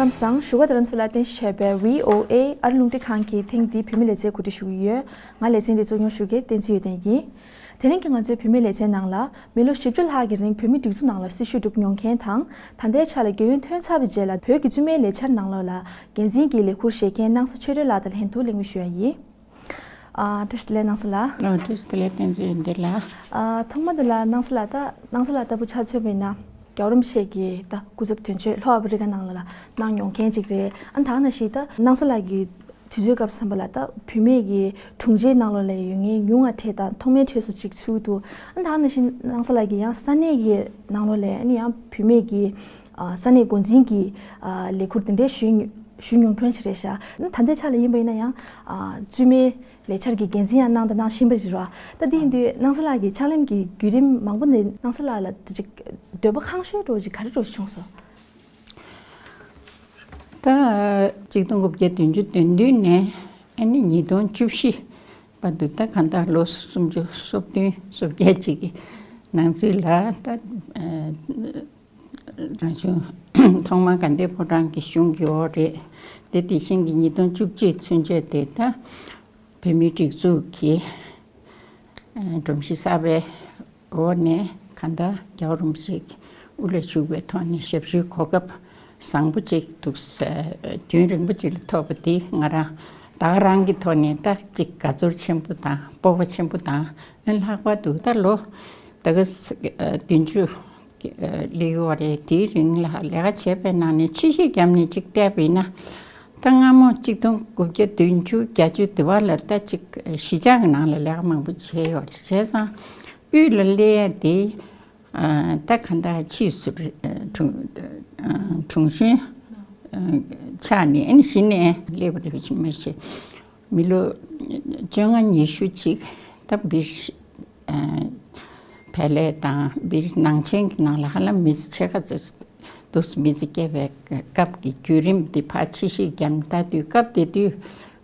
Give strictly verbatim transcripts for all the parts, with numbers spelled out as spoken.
ལམ་སང་བཞུགས་སྒར་རྡ་རམ་ས་ལར་རྟེན་གཞི་བྱས་པའི་བྷི་ཨོ་ཨེ་ཨ་རི་རླུང་འཕྲིན་ཁང་གི་ཐེངས་འདིའི་བོད་མི་ལེ་ཚན་གོ་སྒྲིག་ཞུ་གི་ཡོད། ང་ལེ་ཚན་འདི་གཙོ་སྐྱོང་ཞུ་མཁན་བསྟན་འཛིན་འོད་ལྡན་ཡིན། དེ་རིང་གི་ང་ཚོའི་བོད་མི་ལེ་ཚན་ནང་ལ་མི་ལོ་བཞི་བཅུ་ལྷག་གི་རིང་བོད་མིའི་སྒྲིག་འཛུགས་ནང་ལ་སྲི་ཞུ་སྒྲུབ་མྱོང་མཁན་དང་། ད་ལྟའི་ཆ་ལ་རྒས་ཡོལ་ཐོན་ཚར་བའི་རྗེས་ལ་བོད་ཀྱི་བཙུན་མའི་ལས་འཆར་ནང་ལོགས་ལ་འགན་འཛིན་གྱི་ལས་ཁུར་བཞེས་མཁན་སྣང་ས་ཆོས་སྒྲོན་ལགས་དང་ལྷན་དུ་གླེང་མོལ་ཞུ་ཡ་ཡིན། ཨ། བཀྲ་ཤིས་བདེ་ལེགས་སྣང་ས་ལགས། ཨ། བཀྲ་ཤིས་བདེ་ལེགས་བསྟན་འཛིན་འོད་ལྡན་ལགས། ཨ། ཐོག་མ་དེ་ལ་སྣང་ས་ལགས། ད་སྣང་ས་ལགས་ལྟ་བུ་ཆ་མཚོན་པ་ཡིན་ན་རྒྱལ་བ་རིན་པོ་ཆེ་གི་ད་སྐུ་ཚབ་དོན་གཅོད་ལྷོ་ཨ་ཕི་རི་ཀ་ནང་ལ་ལ་གནང་མྱོང་མཁན་ཅིག་རེད། ཨ། ད་ག་ནང་བཞིན་ད་སྣང་ས་ལགས་ཀྱི་དུས་ཚོད་སྐབས་བསམ་པ་ལ་ད་བུད་མེད་ཀྱི་དྲུང་ཆེའི་ནང་ལོགས་ལ་ཡོད་མཁན་ཉུང་བ་གྲས་དང་ཐོག་མའི་གྲས་སུ་ཅིག་ཚུད་འདུག་ཨ། ད་ག་ནང་བཞིན་སྣང་ས་ལགས་ཀྱིས་ཡང་ས་གནས་ཀྱི་ནང་ལོགས་ལ་ཨ་ནི་ཡང་བུད་མེད་ཀྱི་ཨ། ས་གནས་འགོ་འཛིན་གྱི་ཨ། ལས་ཁུར་དེ་འདྲའི་ཞུས་ཞུས་མྱོང་མཁན་ཞིག་རེད་ཤག་ཨ། ད་ལྟའི་ཆ་ལ་ཡིན་པ་ཡིན་ན་ཡང་ཨ། བཙུན་མའི་ལས་འཆར་གྱི་འགན་འཛིན་ཡང་གནང་དང་གནང་བཞིན་པ་ཞིག་རེད་བ། ད་དེ་ཡིན་དུས་སྣང་ས་ལགས་ཀྱི་ཕྱག་ལས་ཀྱི་བརྒྱུད་རིམ་མང་པོ་ནས་སྣང་ས་ལགས་ལ་ད་ཅིག་འདོད་པ་ཁེངས་ཤོས་འདྲ་བོ་ཅིག་ག་རེ་འདྲ་བོ་བྱུང་སོང་། ད་གཅིག་སྟོང་དགུ་བརྒྱ་བདུན་ཅུ་དོན་བདུན་ནས་ཨ་ནི་ཉིས་སྟོང་བཅུ་བཞི་བར་དུ། ད་གང་ལྟར་ལོ་སུམ་ཅུ་སོ་བདུན་སོ་བརྒྱད་ཅིག་གི་ནང་ཚུད་ལ། ད་རང་གཞུང་ཐོག་མར་དགའ་ལྡན་ཕོ་བྲང་གི་གཞུང་གི་འོག་རེད། དེ་དེ་བཞིན་གྱི་ཉིས་སྟོང་བཅུ་གཅིག་ཚུན་ཆད་དེ་ད་བོད་མིའི་སྒྲིག་འཛུགས་ཀྱི་སྒྲོམ་གཞི་གསར་པའི་འོག་ནས་གང་ལྟར་རྒྱལ་བ་རིན་པོ་ཆེ་དབུ་ལ་བཞུགས་པའི་ཐོག་ནས་ཞབས་ཞུའི་གོ་སྐབས་བཟང་པོ་ཅིག་འདུག་རྒྱུན་རིང་པོ་ཅིག་ལ་ཐོབ་པ་འདི་ང་རང་ད་ག་རང་གི་ཐོག་ནས་ད་ཅིག་དགའ་ཚོར་ཆེན་པོ་དང་སྤོབས་པ་ཆེན་པོ་དང་། ཨ། ལྷག་པར་དུ་ད་ལོ་ད་ག་བདུན་ཅུ་སླེབས་ཡོད་རེད། དེའི་རིང་ལ་ལས་ཀ་བྱས་པའི་ནང་ནས་ཕྱི་བཤིག་བརྒྱབ་ནས་ཅིག་བལྟས་པ་ཡིན་ན། ད་སྔ་མོ་གཅིག་སྟོང་དགུ་བརྒྱ་བདུན་ཅུ་བརྒྱད་ཅུ་དེ་བ་ལ་ད་ཅིག་གཞིས་ཆགས་ཀྱི་ནང་ལ་ལས་ཀ་མང་པོ་བྱས་ཡོད་རེད། བྱས་ཙང་དབུས་ལ་སླེབས་ཡ་དེ་ཨ། ད་ག་འདྲ་ཕྱིས་སུ་ཨ། དྲུང་ཨ། དྲུང་གཞོན་ཨ། ཆགས་ནས་ཨ་ནི་གཞི་ནས་སླེབས་པ་རེད་མ་གཞི། མི་ལོ་བཅོ་ལྔ་ཉི་ཤུ་ཅིག་ད་སྦིར་ཨ། བལ་ལས་དང་སྦིར་ནང་ཆེན་གྱི་ནང་ལ་ཧ་ལམ་མི་ཚེ་ཕྱེད་ཀ་ཙམ་འདུག་མི་ཚེ་སྐྱེལ་བའི་སྐབས་ཀྱི་བརྒྱུད་རིམ་འདི་ཕར་ཕྱི་བཤིག་བརྒྱབ་ལྟ་དུས། སྐབས་དེ་དུས་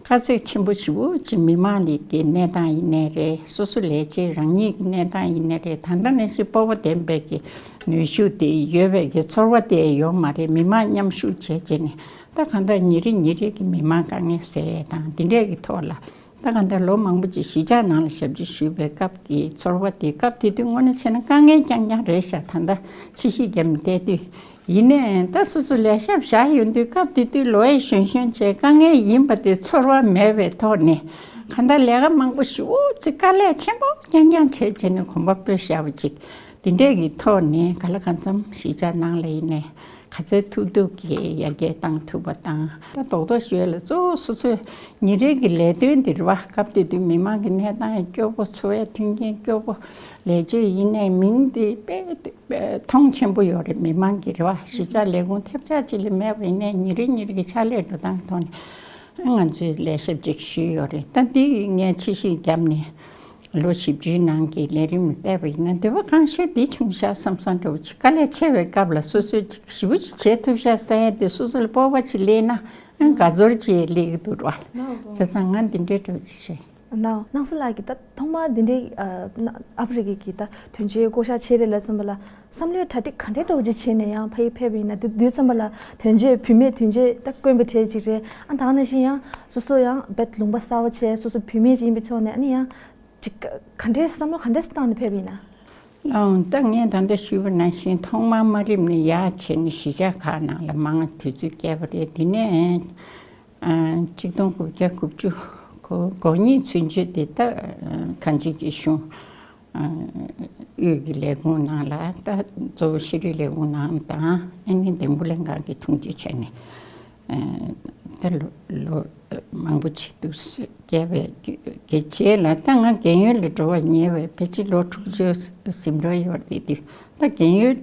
དཀའ་ཚེགས་ཆེན་པོ་ཞེ་པོ་ཅིག་མི་མང་ལ་གི་གནས་སྟངས་ཡིན་ནའི་རེད། སོ་སོ་ལས་བྱེད་རང་ཉིད་ཀྱི་གནས་སྟངས་ཡིན་ནའི་རེད། ད་ལྟ་ནང་བཞིན་སྤོབས་པ་ལྡན་པའི་གི་ནུས་ཤུགས་དེ་ཡོད་པའི་གི་ཚོར་བ་དེ་ཡོད་མ་རེད། མི་མང་མཉམ་ཞུགས་བྱས་བྱས་ནས་ད་གང་ལྟར་ཉིན་རེ་ཉིན་རེ་གི་མི་མང་དཀའ་ངལ་སེལ་ཡས་དང་འདི་འདྲས་ཀྱི་ཐོག་ལ། ད་གང་ལྟར་ལོ་མང་པོ་ཅིག་གཞིས་ཆགས་ནང་ལ་ཞབས་ཕྱི་ཞུས་པའི་སྐབས་ཀྱི་ཚོར་བ་དེ། སྐབས་དེ་དུས་དངོས་གནས་བྱས་ན་དཀའ་ངལ་རྐྱང་རྐྱང་རེད་ཤག་ད་ལྟ་ཕྱི་བཤིག་བརྒྱབ་ནས་བལྟས་དུས། ཡིན་ནའི་ད་སོ་སོ་ལས་ཞབས་བཞག་ཡོང་དུས་སྐབས་དེ་དུས་ལོ་ཡང་གཞོན་གཞོན་བྱས། དཀའ་ངལ་ཡིན་པ་དེ་ཚོར་བ་མེད་པའི་ཐོག་ནས་གང་ལྟར་ལས་ཀ་མང་པོ་ཞེ་པོ་ཅིག་དཀའ་ལས་ཆེན་པོ་རྐྱང་རྐྱང་བྱས་བྱས་ནས་གོམ་པ་སྤོས་བཞག་པ་ཅིག་དེ་འདྲས་ཀྱི་ཐོག་ནས་ག་ལ་གང་འཚམ་གཞིས་ཆགས་ནང་ལ་ཡིན་ནའི་ག་ཚོད་ཐུབ་ཐུབ་ཀྱིས་ཡར་རྒྱས་བཏང་ཐུབ་པ་དང་། ད་རྡོག་རྡོག་ཞུ་ཡ་ལ་གཙོ་བོ་སོ་སོའི་ཉིན་རེ་གི་ལས་དོན་འདི་རེད་བ། སྐབས་དེ་དུས་མི་མང་གི་གནས་སྟངས་ཡང་སྐྱོ་པོ། འཚོ་བའི་མཐུན་རྐྱེན་སྐྱོ་པོ། ལས་བྱེད་ཡིན་ནའི་མིང་འདི་དཔེ་མཐོང་ཆེན་པོ་ཡོད་རེད། མི་མང་གི་རེད་བ། གཞིས་ཆགས་ལས་ཁུངས་ཐེབས་ཆག་ཅིག་ལས་མེད་པ་ཡིན་ནའི་ཉིན་རེ་ཉིན་རེ་གི་ཕྱག་ལས་འགྲོ་སྟངས་ཐོག་ནས་ང་ཚོས་ལས་ཞབས་ཅིག་ཞུས་ཡོད་རེད། ད་འདི་ངས་ཕྱི་བཤིག་བརྒྱབ་ནས་ལོ་བཞི་བཅུའི་ནང་གི་ལས་རིམ་ལ་བལྟས་པ་ཡིན་ན་འདོད་པ་གང་ཤེས་འདི་བྱུང་ཤག་བསམ་བསམ་འདྲ་བོ་ཅིག་དཀའ་ལས་ཆེ་བའི་སྐབས་ལ་སོ་སོས་ཅིག་ཞེ་པོ་ཅིག་བྱེད་ཐུབ་ཤག་ཟེར་ཡ་དེ་སོ་སོ་ལ་སྤོབས་པ་ཅིག་སླེབས་ན་ཨ་དགའ་ཚོར་ཅིག་སླེབས་ཀྱི་འདུག་ར། བྱས་ཙང་ང་འདི་འདྲའི་འདྲ་བོ་ཅིག་བྱས། ནའོ། སྣང་ས་ལགས་ཀྱིས་ད་ཐོག་མར་འདི་འདྲའི་ཨ་ཨ་ཕི་རི་ཀའི་གི་ད་དོན་གཅོད་བསྐོ་བཞག་བྱས་རེད་ལབ་ཙམ་པ་ལ་བསམ་བློའི་གྲ་སྒྲིག་ག་འདྲའི་འདྲ་བོ་ཅིག་བྱས་ནས་ཡང་ཕ་གི་ཕེབས་པ་ཡིན་ན། དུས་དུས་ཙམ་པ་ལ་དོན་གཅོད་བུད་མེད་དོན་གཅོད་ད་དཀོན་པའི་གྲས་ཅིག་རེད། ཨ་ད་ག་ནང་བཞིན་ཡང་སོ་སོ་ཡང་རྦད་ལུང་པ་གསར་པ་བྱས། སོ་སོ་བུད་མེད་ཅིག་ཡིན་པའི་ཐོག་ནས་ཨ་ནི་ཡང་ཅིག་ག་འདྲའི་བསམ་བློ་ག་འདྲས་བཏང་ནས་ཕེབས་པ་ཡིན་ན། ལགས་འོང་། ད་ངས་ད་ལྟ་ཞུས་པ་ནང་བཞིན་ཐོག་མར་དམའ་རིམ་ནས་ཡར་བྱས་ནས་གཞིས་ཆགས་ཁག་ནང་ལ་མང་དུས་ཚོད་བསྐྱལ་བ་རེད། དེ་ནས་ཨ་གཅིག་སྟོང་དགུ་བརྒྱ་དགུ་བཅུ་གོ་གོ་གཉིས་ཚུན་ཆད་དེ་ད་གང་ཅིའི་གཞུང་ཨ་དབུས་ཀྱི་ལས་ཁུངས་ནང་ལ། ད་གཙོ་བོ་ཤེས་རིག་ལས་ཁུངས་ནང་དང་ཨ་ནི་འདེམས་བསྐོ་ལྷན་ཁང་གི་དྲུང་ཆེ་བྱས་ནས་ཨ་ད་ལོ་ལོ་མང་པོ་ཅིག་འདུག་བསྐྱལ་བའི་གི་རྗེས་ལ། ད་ང་རྒན་ཡོལ་ལ་འགྲོ་བར་ཉེ་བའི་ཕལ་ཆེར་ལོ་དྲུག་ཅུ་ཟིན་འགྲོ་ཡོད་རེད། དེ་དུས་ད་རྒན་ཡོལ་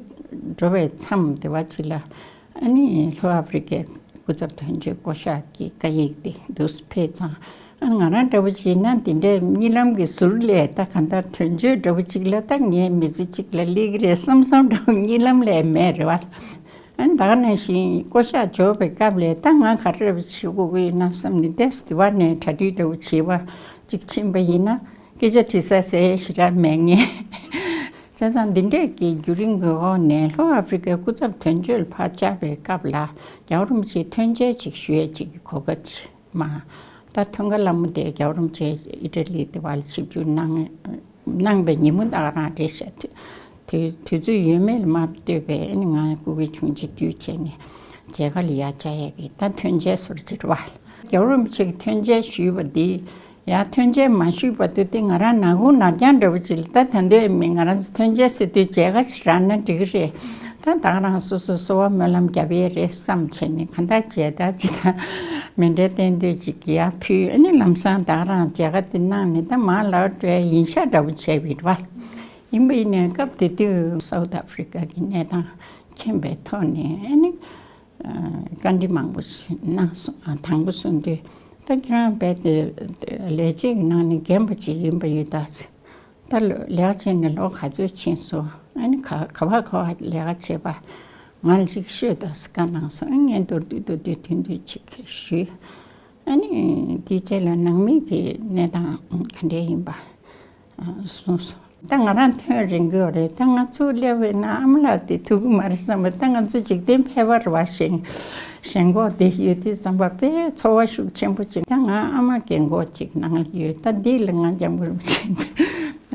འགྲོ་བའི་མཚམས་དེ་བ་ཅིག་ལ་ཨ་ནི་ལྷོ་ཨ་ཕི་རི་ཀའི་སྐུ་ཚབ་དོན་གཅོད་བསྐོ་བཞག་གི་བཀའ་ཡིག་དེ་འདུག་སེ་ཕེབས་ཙང་། ཨ་ང་རང་འདྲ་བོ་ཅིག་ཡིན་ན་འདི་འདྲའི་གཉིད་ལམ་གྱི་ཟུར་ལས་ད་གང་ལྟར་དོན་གཅོད་འདྲ་བོ་ཅིག་ལ་ད་ངའི་མི་ཚེ་གཅིག་ལ་སླེབས་ཀྱི་རེད་བསམ་བསམ་འདྲ་བོ་གཉིད་ལམ་ལས་མེད་རེད་བ། ཨ་ནི་ད་ག་ནང་བཞིན་བསྐོ་བཞག་འབྱོར་བའི་སྐབས་ལས་ད་ང་ག་རེ་འདྲ་བོ་བྱེད་དགོས་ཀྱི་ཡོད་ན་བསམ་ནས་ཏོག་ཙམ་དེ་བ་ནས་གྲ་སྒྲིག་འདྲ་བོ་བྱེད་པ་ཅིག་ཕྱིན་པ་ཡིན་ན། སྐད་ཆ་དྲི་ས་ཟེར་ཞེ་དྲག་མེད་ངེས། བྱས་ཙང་འདི་འདྲས་ཀྱི་བརྒྱུད་རིམ་གྱི་འོག་ནས་ལྷོ་ཨ་ཧྥེ་རི་ཁའི་སྐུ་ཚབ་དོན་གཅོད་ལ་ཕར་བཅར་བའི་སྐབས་ལ་རྒྱལ་བ་རིན་པོ་ཆེས་ཐོན་འབྱེད་ཅིག་ཞུ་ཡས་ཅིག་གི་གོ་སྐབས་ཅིག་མ། ད་ཐོན་ཁ་སླ་མོ་དེ་རྒྱལ་བ་རིན་པོ་ཆེ་ཨི་ཊ་ལི་དེ་བར་ལ་ཆིབས་བསྒྱུར་གནང་གནང་བའི་ཉིན་མོ་ད་ག་རང་རེད་ཤག་དུས་དུས་ཚོད་ཡོད་མེད་ལ་མ་ལྟོས་པའི་ཨ་ནི་ང་སྐུ་སྒེར་ཆུང་ཆེ་བརྒྱུད་བྱས་ནས་མཇལ་ཁ་ལ་ཡར་བཅར་ཡས་ཀྱི་ད་ཐོན་འབྱེད་ཟེར་གྱི་རེད་བ། རྒྱལ་བ་རིན་པོ་ཆེ་གིས་ཐོན་འབྱེད་ཞུས་པ་འདི། ཡང་ཐོན་འབྱེད་མ་ཞུས་བར་དུ་དེ་ང་རང་ནག་ཁུང་ནག་རྐྱང་འདྲ་བོ་ཅིག་ལ་ད་ད་འདོད་མི་ང་རང་ཚོ་ཐོན་འབྱེད་ཟེར་དུས་མཇལ་ཁ་ཞིག་རག་ན་འགྲིག་གི་རེད། ད་ད་ག་རང་སོ་སོ་གསོལ་བ་སྨོན་ལམ་རྒྱབ་ཡས་རེད་བསམ་བྱས་ནས་གང་ལྟར་མཇལ་དར་ཅིག་དང་མཎྜལ་རྟེན་འབྲེལ་ཅིག་ཡར་ཕུལ། ཨ་ནི་ལམ་སང་ད་ག་རང་མཇལ་ཁ་དེ་གནང་ནས་ད་མར་ལོག་འགྲོ་ཡས་ཡིན་ཤག་འདྲ་བོ་བྱས་པ་རེད་བ། ཡིན་པ་ཡིན་ནའི་སྐབས་དེ་དུས་སའུ་ཐི་ཨ་ཧྥི་རི་ཀ་གི་གནས་སྟངས་མཁྱེན་པའི་ཐོག་ནས་ཨ་ནི། བཀའ་འདྲི་མང་པོ་ཞིག་གནང་སོང་། དང་པོ་གསུང་དུས་ད་ཁྱེད་རང་རྦད་དེ་ལས་བྱེད་ཀྱི་ནང་ནས་རྒན་པ་ཅིག་ཡིན་པ་ཡོད་ད། ད་ལས་ཀ་བྱས་ནས་ལོ་ག་ཚོད་ཕྱིན་སོང་། ཨ་ནི་ག་ག་བ་ག་བ་ལས་ཀ་བྱས་པ་ང་ལ་ཅིག་ཤོད་དང་ཟེར་བཀའ་གནང་སོང་། ཨ་ངས་མདོར་བསྡུས་མདོར་བསྡུས་དོན་བསྡུས་ཅིག་ཞུས། ཨ་ནི་དེའི་རྗེས་ལ་ནང་མི་གི་གནས་སྟངས་ག་འདྲས་ཡིན་པ། གསུངས་སོང་། ད་ང་རང་ཐོན་རན་གྱི་ཡོད་རེད། ད་ང་ཚུར་སླེབས་པ་ཡིན་ན་ཨ་མ་ལགས་དེ་ཐུག་གི་མ་རེད་བསམ་པ། ད་ང་ཚོ་འཇིག་རྟེན་ཕལ་པ་རེད་བ། ཞེན་ཞེན་ཁོག་དེ་ཡོད་དུས་ཙམ་པ་དཔེ་ཚོར་བ་ཤུགས་ཆེན་པོ་ཅིག་ད་ང་ཨ་མ་རྒན་གོག་ཅིག་ནང་ལ་ཡོད། ད་འདི་ལ་ང་སྐྱབས་མགོན་རིན་པོ་ཆེ་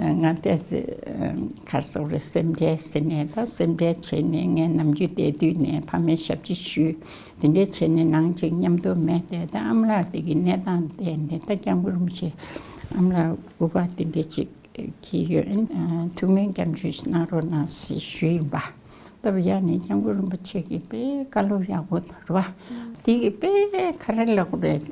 ང་ལྟས་ཚེ་གར་སོང་རེད། སེམས་ཁྲལ་ཟེར་ནས་ད་སེམས་ཁྲལ་བྱས་ནས་ངས་ནམ་རྒྱུན་བསྡད་དུས་ནས་ཕ་མའི་ཞབས་ཕྱི་ཞུས། དེ་འདྲས་བྱས་ནས་ནང་ཅིག་མཉམ་དུ་མེད་དེ་ད་ཨ་མ་ལགས་དེ་གི་གནས་སྟངས་བལྟས་ནས་ད་སྐྱབས་མགོན་རིན་པོ་ཆེ་ཨ་མ་ལགས་སྐུ་པར་དེ་འདྲས་ཅིག་གི་ཡོད། ཨ་ཐུགས་སྨོན་སྐྱབས་འཇུག་ཞིག་གནང་རོགས་གནང་ཞེས་ཞུས་ཡིན་པ། སྟབས་ཡག་ནས་སྐྱབས་མགོན་རིན་པོ་ཆེ་གིས་དཔེ་བཀའ་སློབ་ཡག་པོ་རེད་བ། དེ་གིས་དཔེ་ག་རེ་ལབ་དགོས་རེད།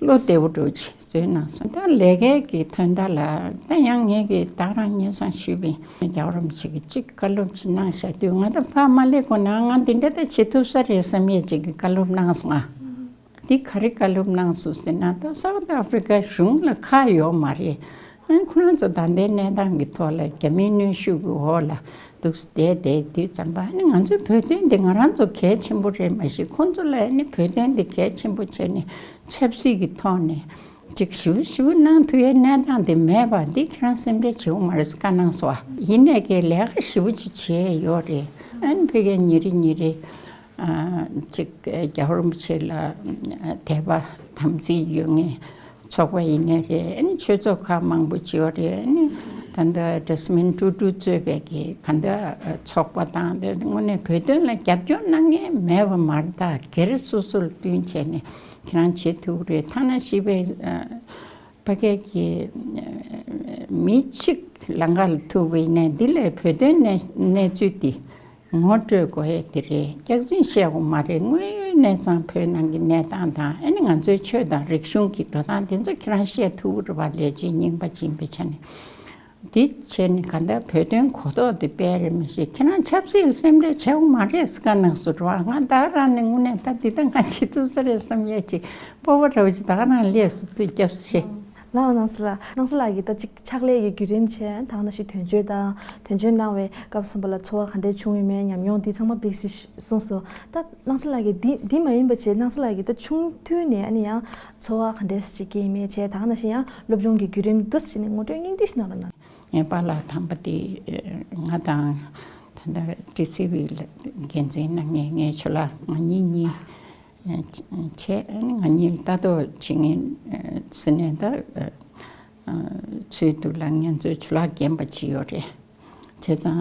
བློ་བདེ་པོ་འདྲ་ཅིག་བཟོས་གནང་སོང་། ད་ལས་ཀའི་གི་དོན་དག་ལ་ད་ཡང་ངས་གི་ད་རང་སྙན་སེང་ཞུས་པ་ཡིན། རྒྱལ་བ་རིན་པོ་ཆེ་གིས་གཅིག་བཀའ་སློབ་ཅིག་གནང་བཞག་དུས་ང་ད་ཕར་མ་སླེབས་གོང་ནས་ང་འདི་འདྲ་ད་བྱེད་ཐུབ་ས་རེད་བསམ་ཡས་ཅིག་གི་བཀའ་སློབ་གནང་སོང་ང་། འདི་ག་རེ་བཀའ་སློབ་གནང་སོང་ཟེར་ན། ད་སའུ་ཐི་ཨ་ཧྥི་རི་ཀ་གཞུང་ལ་ཁག་ཡོད་མ་རེད། ཨ་ནི་ཁོ་རང་ཚོ་ད་ལྟའི་གནས་སྟངས་ཀྱི་ཐོག་ལ་རྒྱ་མིའི་གནོན་ཤུགས་ཀྱི་འོག་ལ་འདུག་བསྡད་བསྡད་དུས་ཙམ་པ། ཨ་ནི་ང་ཚོའི་བོད་དོན་འདི་ང་རང་ཚོ་གལ་ཆེན་པོ་རེད་མ་གཞི་ཁོང་ཚོ་ལ་ཨ་ནི་བོད་དོན་འདི་གལ་ཆེན་པོ་བྱས་ནས་ཆབ་སྲིད་ཀྱི་ཐོག་ནས་ཅིག་ཞུ་ཞུ་གནང་ཐུབ་ཡའི་གནས་སྟངས་དེ་མེད་པ་འདི་ཁྱེད་རང་སེམས་ཁྲལ་བྱེད་དགོས་མ་རེད་ཟེར་བཀའ་གནང་སོང་བ། ཡིན་ནའི་གི་ལས་ཀ་ཞེ་པོ་ཅིག་བྱས་ཡོད་རེད། ཨ་ནི་ཕ་གིར་ཉིན་རེ་ཉིན་རེ་ཨ་ཅིག་རྒྱལ་བ་རིན་པོ་ཆེ་ལ་དད་པ་དམ་ཚིག་ཡོད་མཁན་ཚོགས་པ་ཡིན་ནའི་རེད། ཨ་ནི་ཆོས་ཚོགས་ཁག་མང་པོ་ཅིག་ཡོད་རེད། ཨ་ནི་ད་ལྟ་ཌེ་སི་མོན་ཊུ་ཊུ་གཙོས་པའི་གི་ག་འདྲ་ཚོགས་པ་དང་དེ་དངོས་གནས་བོད་དོན་ལ་རྒྱབ་སྐྱོར་གནང་མཁན་མེད་པ་མ་རེད། ད་སྒེར་སོ་སོ་ལ་བསྟུན་བྱས་ནས་ཁྱེད་རང་བྱེད་ཐུབ་ཀྱི་རེད། ཐ་ན་ཤི་བའི་ཕ་གི་གི་མི་གཅིག་ལང་ཀ་ལ་ཐུག་པ་ཡིན་ནའི་འདི་ལས་བོད་དོན་གནས་གནས་ཚུལ་འདི་ངོ་སྤྲོད་དགོས་ཡས་དེ་རེད། སྐྱག་རྫུན་བཤད་དགོས་མ་རེད། དངོས་ཡོད་གནས་ཚང་བོད་ནང་གི་གནས་སྟངས་དང་ཨ་ནི་ང་ཚོའི་ཆོས་དང་རིག་གཞུང་གི་འགྲོ་སྟངས་དེ་ཚོ་ཁྱེད་རང་བཤད་ཐུབ་ཀྱི་རེད་བ། ལས་བྱེད་རྙིང་པ་ཅིག་ཡིན་པའི་ཆ་ནས། འདི་བྱས་ནས་ག་འདྲ་བོད་དོན་གོ་རྟོགས་དེ་སྤེལ་རེད་མི་ཤེས། ཁྱེད་རང་ཆབ་སྲིད་ལ་སེམས་ཁྲལ་བྱེད་དགོས་མ་རེད་ཟེར་བཀའ་གནང་སོང་རེད་བ། ང་ད་རང་ནས་དངོས་གནས་ད་འདི་ད་ང་བྱེད་ཐུབ་ས་རེད་བསམ་ཡས་ཅིག་སྤོབས་པ་འདྲ་བོ་ཅིག་ད་ག་རང་སླེབས་སོང་། དུས་སྐྱབས་སུ་མཆི། ལགས་སྣང་སྲིད་ལགས། སྣང་སྲིད་ལགས་ཀྱིས་ད་ཅིག་ཕྱག་ལས་ཀྱི་བརྒྱུད་རིམ་བྱས། ད་ག་ནང་བཞིན་དོན་གཅོད་དང་དོན་གཅོད་གནང་བའི་སྐབས་སུ་བབ་པ་ལ་ཚོར་བ་ག་འདྲས་བྱུང་ཡོད་མེད་ཉམས་མྱོང་འདི་ཚང་མ་ཕྱེ་ཞིག་གསུངས་སོང་། ད་སྣང་སྲིད་ལགས་ཀྱིས་འདི་འདི་མ་ཡིན་པ་བྱས། སྣང་སྲིད་ལགས་ཀྱིས་ད་ཆུང་དུས་ནས་ཨ་ནི་ཡང་ཚོར་བ་ག་འདྲས་ཅིག་སྐྱེས་ཡོད་མེད་བྱས། ད་ག་ནང་བཞིན་ཡང་སློབ་སྦྱོང་གི་བརྒྱུད་རིམ་འདི་ཞིག་ནས་ངོ་སྤྲོད་སྙིང་བསྡུས་ཤིག་གནང་རོགས་གནང་། ངའི་པཱ་ལགས་དམ་པ་དེ་ང་དང་ད་ལྟ་ཊི་སི་ཝི་ལ་འགན་འཛིན་གནང་མཁན་ངའི་ཇོ་ལགས་ང་གཉིས་གཉིས། བྱས་ང་གཉིས་ལ་ལྟ་རྟོག་བྱེད་མཁན་ཟེར་ནས་ད་ཚུལ་འདུག་ལ། ང་ཚོའི་ཇོ་ལགས་རྒན་པ་ཅིག་ཡོད་རེད། བྱས་ཙང་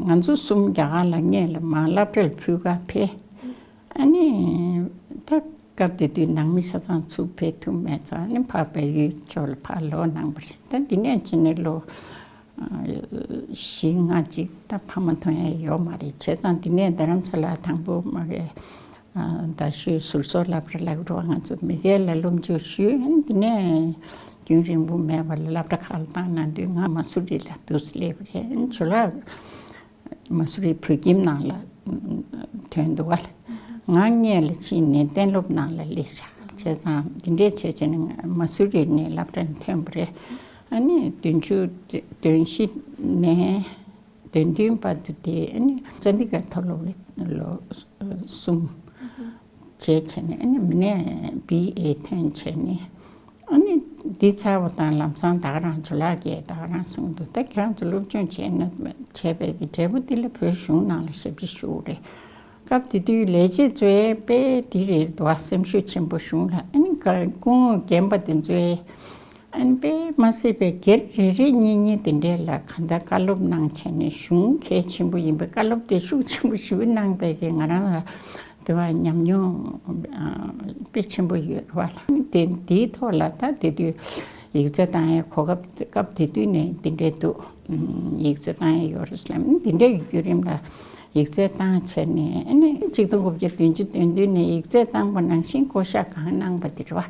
ང་ཚོ་གསུམ་རྒྱ་གར་ལ་སྔོན་ལ་མར་སློབ་གྲྭ་ལ་ཕུལ་ག་ཕེབས། ཨ་ནི་ད་སྐབས་དེ་དུས་ནང་མི་ཆ་ཚང་ཚུར་ཕེབས་ཐུབ་མེད་ཙང་། ཨ་ནི་ཕར་བལ་ཡུལ་ཕྱོགས་ལ་ཕར་ལོག་གནང་བ་རེད། ད་འདི་ནས་ཕྱིན་ནས་ལོ་བཞི་ལྔ་ཅིག་ད་ཕ་མ་མཐོང་ཡ་ཡོད་མ་རེད། བྱས་ཙང་འདི་ནས་རྡ་རམ་ས་ལ་དང་པོ་མ་གི་རྡ་ཤོད་ཟུར་བཟོ་སློབ་གྲྭ་ལབ་རོགས། ང་ཚོ་མི་སྒེར་ལ་སློབ་འཇུག་ཞུས། འདི་ནས་རྒྱུན་རིང་པོ་མེད་པ་ལ་སློབ་གྲྭ་ཁག་ལ་བཏང་གནང་དུས་ང་མ་སུ་རི་ལ་འདུག་སེ་སླེབས་པ་རེད། ཇོ་ལགས་མ་སུ་རི་བོད་ཁྱིམ་ནང་ལ་ཐོན་འདུག་ག་ལ། ང་སྔོན་ལ་ཕྱིན་ནས་གཏན་སློབ་ནང་ལ་སླེབས་བཞག་བྱས་ཙང་འདི་འདྲས་བྱས་བྱས་ནས་མ་སུ་རི་ནས་སློབ་གྲྭ་ནས་ཐོན་པ་རེད། ཨ་ནི་བདུན་ཅུ་དོན་བཞི་ནས་དོན་བདུན་བར་དུ་དེ་ཨ་ནི་ཅན་ཌི་གར་མཐོ་སློབ་ལ་ལོ་གསུམ་བྱས་བྱས་ནས། ཨ་ནི་མི་ནས་བི་ཨེ་ཐོན་བྱས་ནས། ཨ་ནི་ འདི་ཚར་བ་དང་ལམ་སང་ད་ག་རང་ཇོ་ལགས་ཀྱིས་ད་ག་རང་གསུངས་འདུག་ད་ཁྱེད་རང་ཚོ་སློབ་སྦྱོང་བྱས་ན་བྱས་པའི་གི་འབྲས་བུ་འདི་ལ་བོད་གཞུང་ནང་ལ་ཞབས་ཕྱི་ཞུ་རེད། སྐབས་དེ་དུས་ལས་བྱེད་ཚོས་དཔེ་འདི་རེད་འདུག་བ། སེམས་ཤུགས་ཆེན་པོ་གཞུང་ལ་ཨ་ནི་སྐུ་ངོ་རྒན་པ་དེ་ཚོས་ཨ་ནི་དཔེ་མ་སྲིད་པའི་སྒེར་རེ་རེ་གཉིས་གཉིས་དེ་འདྲས་ལ་གང་ལྟར་བཀའ་སློབ་གནང་བྱས་ནས་གཞུང་གལ་ཆེན་པོ་ཡིན་པའི་བཀའ་སློབ་དེ་ཤུགས་ཆེན་པོ་ཞུ་གནང་པའི་གི་ང་རང་ལ་དེ་བ་ཉམས་མྱོང་དཔེ་ཆེན་པོ་ཡོད་རེད་བ། དེ་དེའི་ཐོག་ལ་ད་དེ་དུས་ཡིག་ཚད་བཏང་ཡའི་གོ་སྐབས་སྐབས་དེ་དུས་ནས་དེ་འདྲས་འདུག་ཡིག་ཚད་བཏང་ཡ་ཡོད་རེད་ཟེར་ལབ་དེ་འདྲས་ཀྱི་བརྒྱུད་རིམ་ལ་ཡིག་ཚད་བཏང་བྱས་ནས་ཨ་ནི་ཆིག་སྟོང་དགུ་བརྒྱ་བདུན་ཅུ་དོན་བདུན་ནས་ཡིག་ཚད་བཏང་པ་ནང་བཞིན་བསྐོ་བཞག་གང་གནང་པ་དེ་རེད་བ།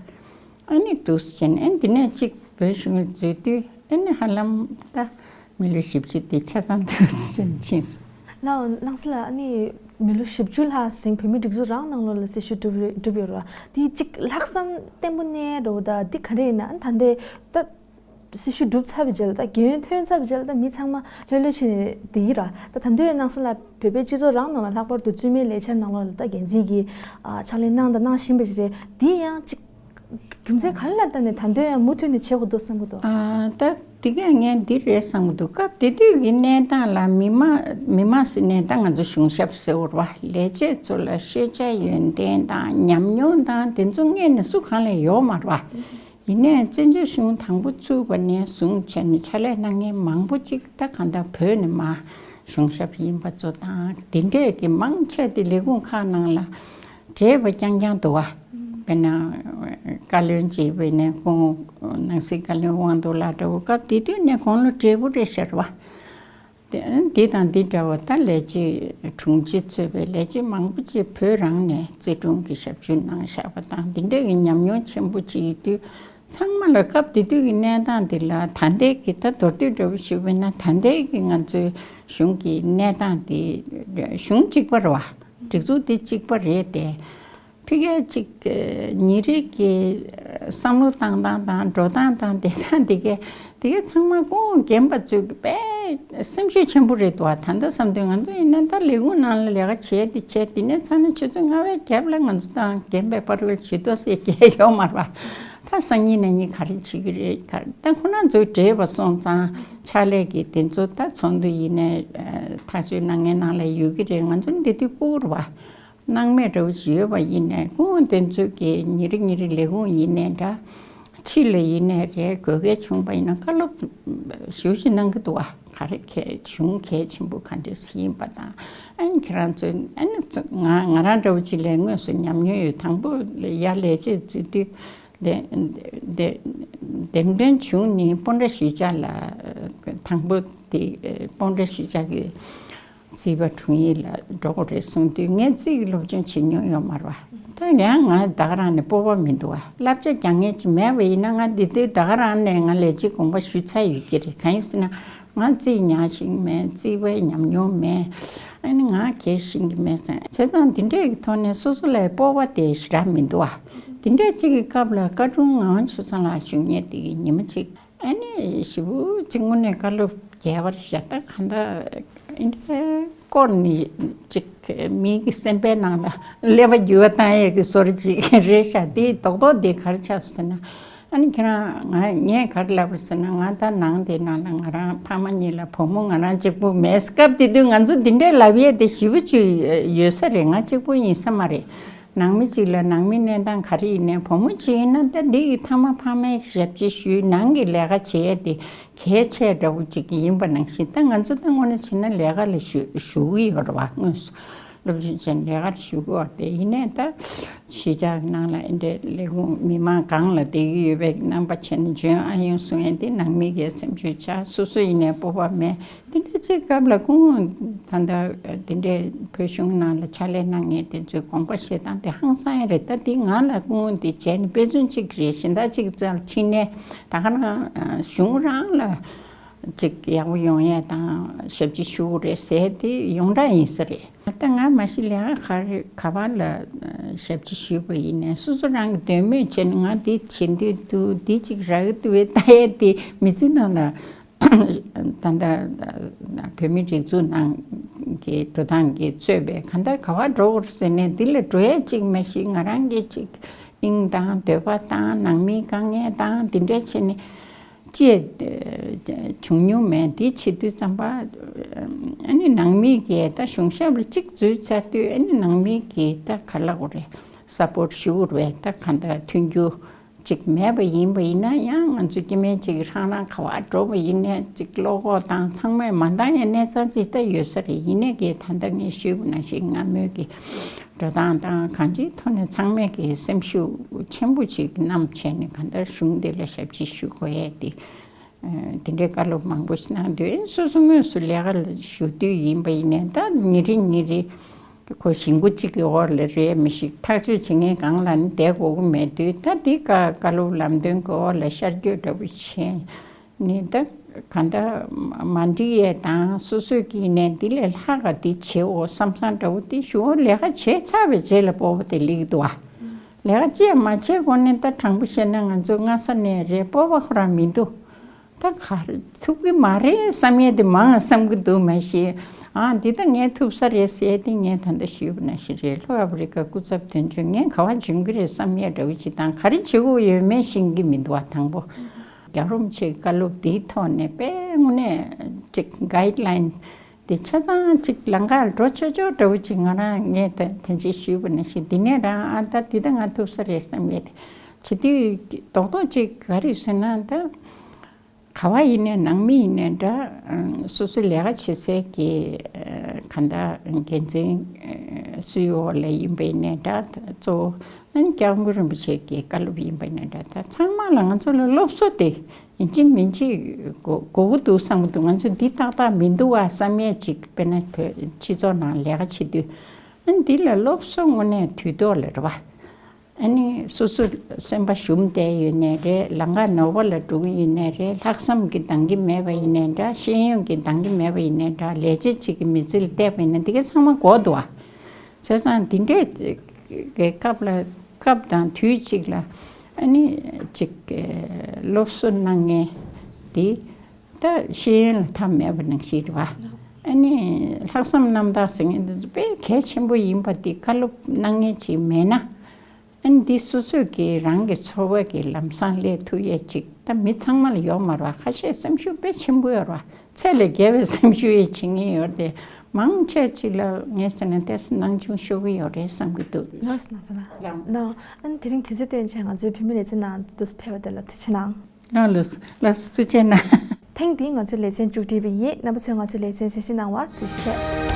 ཨ་ནི་འདུག་སེ་བྱས་ནས་ཨ་ནི་དེ་ནས་གཅིག་བོད་གཞུང་ལ་འཛུལ་དུས་ཨ་ནི་ཧ་ལམ་ད་མི་ལོ་བཞི་བཅུ་དེ་ཆ་ཚང་འདུག་སེ་བྱས་ནས་ཕྱིན་སོང་། ལགས་སོ། ནང་སྲིད་ལགས། ཨ་ནི་མི་ལོ་བཞི་བཅུ་ལྷག་རིང་བོད་མིའི་སྒྲིག་འཛུགས་རང་ནང་ལོགས་ལ་སྲི་ཞུ་བསྒྲུབས་བསྒྲུབས་ཡོད་རེད་བ། དེ་གཅིག་ལྷག་བསམ་བརྟན་པོ་གནས་འགྲོ་བ་ད་འདི་ག་རེ་ཡིན་ན། ཨ་ནི་ད་ལྟའི་ད་སྲི་ཞུ་གྲུབ་ཚར་བའི་རྗེས་ལ་ད་རྒན་ཡོལ་ཐོན་ཚར་བའི་རྗེས་ལ་ད་མི་ཚང་མ་ལྷོད་ལྷོད་བྱས་ནས་བསྡད་ཀྱི་རེད་བ། ད་ད་དུང་ནང་སྲིད་ལགས་བོད་པའི་སྤྱི་ཚོགས་རང་ནང་ལ་ལྷག་པར་དུ་བཙུན་མའི་ལས་འཆར་ནང་ལོགས་ལ་ད་འགན་འཛིན་གྱི་ཨ་ཕྱག་ལས་གནང་དང་གནང་བཞིན་པ་ཞིག་རེད། འདི་ཡང་གཅིག་རྒྱུ་མཚན་ག་རེ་ལ་བརྟེན་ནས་ད་དུང་ཡང་མུ་མཐུད་ནས་བྱེད་དགོས་འདུག་བསམ་གྱི་འདུག་ཨ། ད་དེ་གས་ངས་འདི་རེད་བསམ་གྱི་འདུག་སྐབས་དེ་དུས་ཀྱི་གནས་སྟངས་ལ་མི་མང་མི་མང་ཟེར་ནས་ད་ང་ཚོ་གཞུང་ཞབས་ཟེར་བ་རེད་བ། ལས་བྱེད་ཚོ་ལ་ཤེས་བྱ་ཡོན་ཏན་དང་ཉམས་མྱོང་དང་དེ་ཚོ་སྔོན་ནས་སུ་གང་ལ་ཡོད་མ་རེད་བ། ཡིན་ནའི་བཙན་བྱོལ་གཞུང་དང་པོ་ཚུགས་པ་ནས་བཟུང་བྱས་ནས་ཕྱག་ལས་གནང་མཁན་མང་པོ་ཅིག་ད་གང་ལྟར་བོད་ནས་མར་གཞུང་ཞབས་ཡིན་པ་ཚོ་དང་དེ་འདྲས་ཀྱི་མང་ཆེ་དེ་ལས་ཁུངས་ཁག་ནང་ལ་བགྲེས་པ་རྐྱང་རྐྱང་འདུག་བ། དཔེར་ན་བཀའ་བློན་གཅིག་དཔེར་ན་ཁོང་ནང་སྲིད་བཀའ་བློན་དབང་འདུས་ལགས་འདྲ་བོ་སྐབས་དེ་དུས་ནས་ཁོང་ལོ་བགྲེས་པོ་རེད་ཤག་བ། དེ་དེ་དང་འདི་འདྲ་བ་ད་ལས་བྱེད་དྲུང་ཆེ་གཙོས་པའི་ལས་བྱེད་མང་པོ་ཅིག་བོད་རང་ནས་རྩིས་དྲུང་གི་ཞབས་ཞུ་གནང་བཞག་པ་དང་འདི་འདྲ་གི་ཉམས་མྱོང་ཆེན་པོ་ཅིག་ཡོད་དུས་ཚང་མ་ལ་སྐབས་དེ་དུས་ཀྱི་གནས་སྟངས་འདི་ལ་ད་ལྟའི་གི་ད་མདོར་བསྡུས་འདྲ་བོ་ཞུས་པ་ཡིན་ན་ད་ལྟའི་གི་ང་ཚོའི་གཞུང་གི་གནས་སྟངས་འདི་གཞུང་གཅིག་པ་རེད་བ། སྒྲིག་འཛུགས་འདི་གཅིག་པ་རེད་དེ། ཕ་གིར་གཅིག་ཉིན་རེ་གི་བསམ་བློ་བཏང་སྟངས་དང་འགྲོ་སྟངས་དང་བསྡད་སྟངས་དེ་གས་དེ་གས་ཚང་མ་སྐུ་ངོ་རྒན་པ་ཚོས་དཔེ་སེམས་ཤུགས་ཆེན་པོ་རེད་འདུག་བ། ད་ལྟ་བསམ་དུས་ང་ཚོ་ཡིན་ན་ད་ལས་ཁུངས་ནང་ལ་ལས་ཀ་བྱས་ཏེ་བྱས་དེ་ནས་ཚར་ནས་ཆུ་ཚོད་ལྔ་པའི་རྒྱབ་ལ་ང་ཚོ་དང་རྒན་པའི་པར་ལ་ཇུས་གཏོགས་ཟེར་གྱི་ཡོད་མ་རེད་བ། ད་སང་ཉིན་གནངས་ཉིན་ག་རེ་བྱེད་ཀྱི་རེད། ག་ད་ཁོ་རང་ཚོས་བགྲེས་པ་སོང་ཙང་ཕྱག་ལས་ཀྱི་དེ་ཚོ་ད་ཚོགས་འདུ་ཡིན་ནའི་ཐག་གཅོད་གནང་མཁན་ནང་ལ་ཡོད་ཀྱི་རེད། ང་ཚོ་འདི་དུས་སྤུ་གུ་རེད་བ། སྣང་མེད་འདྲ་བོ་ཞིག་ཡོད་པ་ཡིན་ནའི་སྐུ་ངོ་དེ་ཚོས་ཀྱི་ཉིན་རེ་ཉིན་རེ་ལས་ཁུངས་ཡིན་ནའི་འདྲ། ཕྱི་ལ་ཡིན་ནའི་རེད། དགོས་གལ་བྱུང་པ་ཡིན་ན་བཀའ་སློབ་ཞུ་ཞིག་གནང་གི་འདུག་བ། ག་རེ་གལ་གཞུང་གལ་ཆེན་པོ་ག་འདྲས་ཡིན་པ་དང་། ཨ་ནི་ཁྱེད་རང་ཚོས་ཨ་ནི་ང་ང་རང་འདྲ་བོ་ཅིག་ལས་དངོས་སུ་ཉམས་མྱོང་ཡོད། དང་པོ་ཡར་ལས་བྱེད་འཛུལ་དུས་དེ་དེ་འདེམས་ཐོན་བྱུང་ནས་སྤོན་ཊ་གཞིས་ཆགས་ལ་དང་པོ་དེ་སྤོན་ཊ་གཞིས་ཆགས་ཀྱི་རྩིས་པ་དྲུང་ཡིག་ལ་འགྲོ་དགོས་རེད་གསུངས་དུས་ངས་རྩིས་ཀྱི་སློབ་སྦྱོང་བྱེད་མྱོང་ཡོད་མ་རེད་བ། ད་ཡང་ང་ད་ག་རང་ནས་སྤོབས་པ་མི་འདུག་བ། བསླབ་བྱ་རྒྱག་མཁན་ཅིག་མེད་པ་ཡིན་ན་ང་འདི་དུས་ད་ག་རང་ནས་ང་ལས་བྱེད་དགོངས་པ་ཞུས་ཚར་ཡོད་ཀྱི་རེད། གང་ཡིན་ཟེར་ན་ང་རྩིས་ཉག་ཞིག་མེད། རྩིས་པའི་ཉམས་མྱོང་མེད། ཨ་ནི་ང་གལ་ཤེས་ཀྱི་མེད་ཟེར། བྱས་ཙང་འདི་འདྲས་ཀྱི་ཐོག་ནས་སོ་སོ་ལ་སྤོབས་པ་དེ་ཞེ་དྲག་མི་འདུག་བ། འདི་འདྲས་གཅིག་གི་སྐབས་ལ་བཀའ་དྲུང་ངག་དབང་ཆོས་བཟང་ལགས་བཞུགས་མཁན་དེ་གི་ཉི་མ་གཅིག་ཨ་ནི་ཞེ་པོ་གཅིག་དངོས་གནས་བཀའ་སློབ་རྒྱས་པ་རེད་ཤག་ད་གང་ལྟར་ཨེ་འདྲའི་སྐོར་ནི་གཅིག་མི་གི་སེམས་པའི་ནང་ལ་ཀླད་པ་འགྱུར་བ་བཏང་ཡས་ཀྱི་བཟོ་འདྲ་ཅིག་རེད་ཤག་དེའི་རྡོག་རྡོག་དེ་ག་རེ་ཆགས་སོང་ཟེར་ན། ཨ་ནི་ཁྱེད་རང་ང་ངས་ག་རེ་ལབ་པ་ཟེར་ན་ང་ད་ནང་དེ་ནང་ལ་ང་རང་ཕ་མ་གཉིས་ལ་བུ་མོ་ང་རང་གཅིག་པུ་མེད། སྐབས་དེ་དུས་ང་ཚོ་འདི་འདྲའི་ལབ་ཡས་དེ་ཞེ་པོ་ཅིག་ཡོད་ས་རེད། ང་གཅིག་པུ་ཡིན་ས་མ་རེད། ནང་མི་གཅིག་ལ་ནང་མི་གནས་སྟངས་ག་རེ་ཡིན་ནའི་བུ་མོ་གཅིག་ཡིན་ན་ད་འདི་ཡི་ཐ་མ་ཕ་མའི་ཞབས་ཕྱི་ཞུས། ནང་གི་ལས་ཀ་བྱེད་ཡས་དེ་གལ་ཆེ་འདྲ་བོ་ཅིག་ཡིན་པ་ནང་བཞིན་ད་ང་ཚོ་ད་དངོས་གནས་བྱས་ན་ལས་ཀ་ལ་ཞུ་ཞུ་གི་ཡོད་རེད་བ། དངོས་སུ་སློབ་སྦྱོང་བྱས་ནས་ལས་ཀ་ལ་ཞུ་གི་ཡོད་རེད་དེ། ཡིན་ནའི་ད་གཞིས་ཆགས་ནང་ལ་ཨེ་འདྲའི་ལས་ཁུངས་མི་མང་སྒང་ལ་བསྡད་ཀྱི་ཡོད་པའི་རྣམ་པ་བྱས་ནས་འཇོན་ཨ་ཡོང་གསུང་ཡས་དེ་ནང་མི་གི་སེམས་ཤུགས་ཆག་སོ་སོ་ཡིན་ནའི་སྤོབས་པ་མེད། དེ་འདྲ་ཅིག་སྐབས་ལ་སྐུ་ངོ་ད་ལྟ་དེ་འདྲའི་བོད་གཞུང་ནང་ལ་ཕྱག་ལས་གནང་མཁན་དེ་ཚོའི་དགོངས་པ་བཞེས་སྟངས་དེ་ཧང་སང་ཡ་རེད། ད་དེ་ང་ལ་སྐུ་ངོ་དེ་བྱས་ནས་དཔེ་མཚོན་གཅིག་རེད། གཞན་དག་ཅིག་རྩ་ལ་ཕྱིན་ནས་ད་ག་རང་གཞུང་རང་ལ་ཅིག་ཡག་པོ་ཡོང་ཡས་དང་ཞབས་ཕྱི་ཞུ་དགོས་རེད་ཟེར་དེ་ཡོངས་གྲགས་ཡིན་ས་རེད། ད་ང་མ་གཞི་ལས་ཀ་ག་རེ་ག་བ་ལ་ཞབས་ཕྱི་ཞུས་པ་ཡིན་ནའི་སོ་སོ་རང་གི་འདོད་མོས་བྱས་ནས་ང་འདི་བྱེད་འདོད་འདུག་འདི་ཅིག་རག་གི་འདུག་བས་ལྟ་ཡས་དེ་མི་ཚེ་ནང་ལ། ད་ལྟ་བོད་མིའི་སྒྲིག་འཛུགས་ནང་གི་འགྲོ་སྟངས་ཀྱིས་གཙོས་པའི་གང་ལྟར་ག་བར་འགྲོ་དགོས་ཟེར་ནས་འདི་ལ་འགྲོ་ཡས་གཅིག་མ་གཞི་ང་རང་གིས་གཅིག་ ཤིང་དང་འདོད་པ་དང་ནང་མིའི་དཀའ་ངལ་དང་འདི་འདྲ་བྱས་ནས་ཅི་བྱུང་མྱོང་མེད། འདི་བྱེད་དུས་ཙམ་པ་ཨ་ནི་ནང་མི་གིས་ད་གཞུང་ཞབས་ལ་གཅིག་འཛུལ་ཚར་དུས་ཨ་ནི་ནང་མི་གིས་ད་ག་ལབ་དགོས་རེད། སཔོརཊ་ཞུ་དགོས་རེད། ད་ག་འདྲ་མཐུན་འགྱུར་ཅིག་མེད་པ་ཡིན་པ་ཡིན་ན་ཡང་ང་ཚོ་སྐྱེ་དམན་ཅིག་ཧྲང་ཧྲང་ག་བ་འགྲོ་བ་ཡིན་ནའི་ཅིག་བློ་ཁོག་དང་ཚང་མས་མ་འདང་ཡ་གནས་ཚང་ཅིག་ད་ཡོད་ས་རེད། ཡིན་ནའི་གི་ད་ལྟ་ངས་ཞུས་པ་ནང་བཞིན་སྔ་མོའི་གི་འགྲོ་སྟངས་དང་གང་ཅིའི་ཐོག་ནས་ཚང་མས་གི་སེམས་ཤུགས་ཆེན་པོ་ཅིག་བསྣམས་བྱས་ནས་གང་ལྟར་གཞུང་འདི་ལ་ཞབས་ཕྱི་ཞུ་དགོས་ཡས་དེ། དེ་འདྲའི་བཀའ་སློབ་མང་པོ་ཞིག་གནང་དུས་སོ་སོ་དངོས་སུ་ལས་ཀ་ལ་ཞུགས་དུས་ཡིན་པ་ཡིན་ནའི་ད་ཉིན་རེ་ཉིན་རེ་ཁོ་ཞིང་ཁུ་གཅིག་གི་འོག་ལ་རེད་མི་ཞིག་ཐག་གཅོད་བྱེད་མཁན་གང་ལ་ནི་བསྡད་དགོས་ཀྱི་མེད་དུས་ད་འདི་བཀའ་བཀའ་སློབ་ལམ་སྟོན་གྱི་འོག་ལ་ཤར་བསྐྱོད་འདྲ་པོ་བྱས་ནི་ད་ག་འདྲ་མ་འགྲིག་ཡས་དང་སོ་སོས་ཀྱིས་ནས་འདི་ལས་ལྷག་ག་འདི་བྱེད་འོ་བསམ་བསམ་འདྲ་བོ་དེ་ཞུ་འོ་ལས་ཀ་བྱས་ཚར་བའི་རྗེས་ལ་སྤོབས་པ་དེ་སླེབས་ཀྱི་འདུག་བ། ལས་ཀ་ཅི་ཡང་མ་བྱས་གོང་ནས་ད་དྲང་པོ་བཤད་ན་ང་ཚོ་སྔ་ས་ནས་རེད་སྤོབས་པ་ཁོ་རང་མི་འདུག་ད་ག་རེ་ཐུབ་ཀྱི་མ་རེད་བསམ་ཡས་དེ་མང་བསམ་གྱི་འདུག་མ་གཞི། ཨ་འདི་ད་ངས་ཐུབ་ས་རེད་ཟེར་ཏེ་ངས་ད་ལྟ་ཞུས་པ་ནང་བཞིན་རེད། ལྷོ་ཨ་ཕི་རི་ཀ་སྐུ་ཚབ་དོན་གཅོད་ངས་ག་བ་འཇོན་གྱི་རེད་བསམ་ཡས་འདྲ་བོ་ཅིག་དང་ག་རེ་བྱེད་དགོས་ཡོད་མེད་ཤེས་ཀྱི་མི་འདུག་བ། དང་པོ་རྒྱལ་བ་རིན་པོ་ཆེའི་བཀའ་སློབ་འདིའི་ཐོག་ནས་དཔེ་དངོས་གནས་ཅིག་གའིཌ་ལའིན་དེ་ཆ་ཚང་ཅིག་ལམ་ཁར་འགྲོ་ཆོག་ཆོག་འདྲ་བོ་ཅིག་ང་རང་ངས་ད་དེ་འདྲ་ཞུས་པ་ནང་བཞིན་འདི་ནས་རང་ཨ་ད་འདི་ད་ང་ཐུབ་ས་རེད་བསམ་ཡས་དེ་བྱེད་དུས་རྡོག་རྡོག་ཅིག་ག་རེ་ཟེར་ན་ད། ག་བ་ཡིན་ནའི་ནང་མི་ཡིན་ནའི་འདྲ། སོ་སོའི་ལས་ཀ་བྱེད་སའི་གི་གང་ལྟར་འགན་འཛིན་སུའི་འོག་ལ་ཡིན་པ་ཡིན་ནའི་འདྲ། གཙོ་བོ་ཨ་ནི་སྐྱབས་མགོན་རིན་པོ་ཆེ་གི་བཀའ་སློབ་ཡིན་པ་ཡིན་ནའི་འདྲ། ད་ཚང་མ་ལ་ང་ཚོ་ལ་སློབ་གསོ་དེ་ཡིན་གཅིག་མིན་གཅིག་དགོས་དགོས་ཀྱི་འདུག་བསམ་གྱི་འདུག་ང་ཚོ་འདི་ཏག་ཏག་མི་འདུག་བ་བསམ་ཡས་ཅིག་དཔེར་ན་བོད་སྤྱི་ཚོགས་ནང་ལས་ཀ་བྱེད་དུས་ཨ་ནི་འདི་ལ་སློབ་གསོ་དངོས་གནས་དུས་ཐོག་ལ་རེད་བ། ཨ་ནི་སོ་སོ་སེམས་པ་ཞུམ་བསྡད་ཡོད་ནའི་རེད། ལམ་ཁ་ནོར་བ་ལ་འགྲོ་གི་ཡོད་ནའི་རེད། ལྷག་བསམ་གྱི་འདང་གི་མེད་པ་ཡིན་ནའི་འདྲ། ཤེས་ཡོན་གྱི་འདང་གི་མེད་པ་ཡིན་ནའི་འདྲ། ལས་བྱེད་ཅིག་གི་མི་ཚེ་ལ་བལྟས་པ་ཡིན་ན་འདི་ག་ཚང་མ་དགོས་འདུག་བ། བྱས་ཙང་འདི་འདྲའི་གི་སྐབས་ལ་སྐབས་དང་དུས་གཅིག་ལ་ཨ་ནི་ཅིག་སློབ་གསོ་གནང་མཁན་འདི་ད་ཤེས་ཡོན་ལ་མཐའ་མེད་པ་ནང་བཞིན་རེད་བ། ཨ་ནི་ལྷག་བསམ་རྣམ་དག་ཟེར་མཁན་འདི་ཚོ་དཔེ་གལ་ཆེན་པོ་ཡིན་པ་འདི་བཀའ་སློབ་གནང་མཁན་ཅིག་མེད་ན། ཨ་ནི་འདི་སོ་སོས་ཀྱིས་རང་གི་འཚོ་བ་གི་ལམ་སང་སླེབས་ཐུབ་ཡས་ཅིག་ད་མི་ཚང་མ་ལ་ཡོད་མ་རེད་བ། ཁ་ཤས་སེམས་ཤུགས་དཔེ་ཆེན་པོ་ཡོད་རེད་བ། ཚད་ལས་བརྒལ་བའི་སེམས་ཤུགས་ཡས་བྱེད་མཁན་ཡོད་རེད་དེ། མང་ཆེ་ཅིག་ལ་ངས་ཟེར་ན་ཏོག་ཙམ་སྣང་ཆུང་ཤོར་གི་ཡོད་རེད་བསམ་གྱི་འདུག་ལགས་སོ་ནང་ཚ་ལགས། ལགས། ལགས། ཨ་ནི་དེ་རིང་དུས་ཚོད་བཏོན་བྱས་ང་ཚོའི་བོད་མི་ལེ་ཚན་ནང་དུ་ཕེབས་པ་དེ་ལ་ཐུགས་རྗེ་གནང་། ལགས་ལགས་ལགས་སོ། ཐུགས་རྗེ་གནང་། ཐེངས་འདིའི་ང་ཚོའི་ལེ་ཚན་མཇུག་སྒྲིལ་བ་ཡིན། རྣམ་པ་ཚོས་ང་ཚོའི་ལེ་ཚན་གསན་གཟིགས་གནང་བར་ཐུགས་རྗེ་ཆེ།